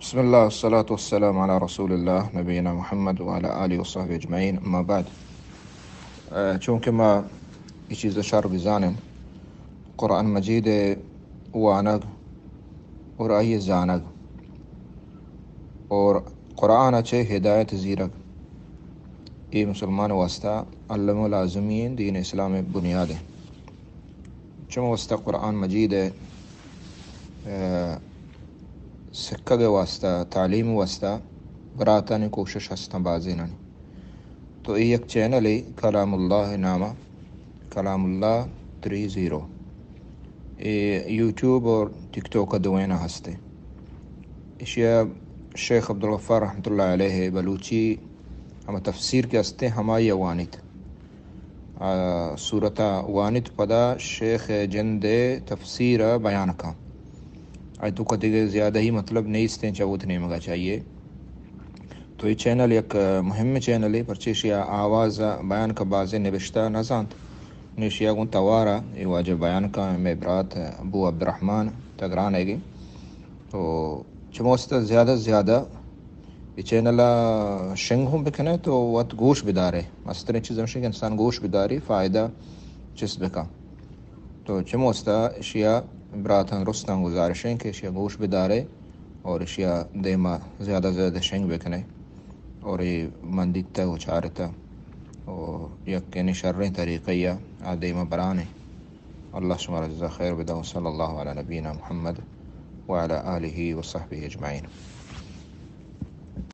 بسم اللہ، والصلاة والسلام علی رسول اللہ، نبینا محمد وعلی آلہ وصحبہ اجمعین، اما بعد۔ اے، چونکہ ما یہ چیز شر بزانیں، قرآن مجید وانگ اور آئی زانگ اور قرآن چہ ہدایت زیرگ، یہ مسلمان واسطہ علم لازمی ہیں، دین اسلام بنیاد ہے۔ چم واسطہ قرآن مجید ہے، اے، سکگ ءِ واستہ، تعلیم ءِ واستہ براتانی کوشش ہستاں بازینانی۔ تو اے یک چینلے کلام اللہ ءِ نام ءَ، کلام اللہ تھری زیرو۔ اے یوٹیوب اور ٹک ٹاک ءَ دوئیناں ہستے۔ ایشی ءَ شیخ عبدالغفار رحمۃ اللہ علیہ بلوچی ہما تفسیر کہ ہستے ہمائی ءَ وانیت۔ آ، سورت ءَ وانیت، پدا شیخ ءِ جند ءِ تفسیر ءَ بیان کن۔ آئی توکا دگہ زیادہ ہی مطلب نیستیں چہ وت نیمگا چاہیے۔ تو یہ چینل یک مہم چینلے، پرچہ ایشی ءَ آواز ءَ بیان کا بازیں نبشتہ نہ زانت۔ نو ایشی ءَ گوں توار ءَ اے واجہ بیان کا، مئے برات ابو عبدالرحمن تگران ئیگی۔ تو چموستہ زیادہ زیادہ اے چینل ءَ شنگ ہوں بکنے تو وت گوش بدارے۔ مستریں چیز ہمشی کہ انسان گوش بداری، فائدہ چست بکا۔ تو چموستہ اشیا براتاں درستاں گزارش ہیں کہ اشیا گوش بدارے اور اشیا دیما زیادہ زیادہ شنگ بکنے اور یہ من دیتا و چارتا و یک یعنی شریں طریقہ یا آ دیما برانے۔ اللہ شمارا جزا خیر بدا۔ صلی اللہ علی نبینا محمد وعلی آلہ وصحبہ اجمعین۔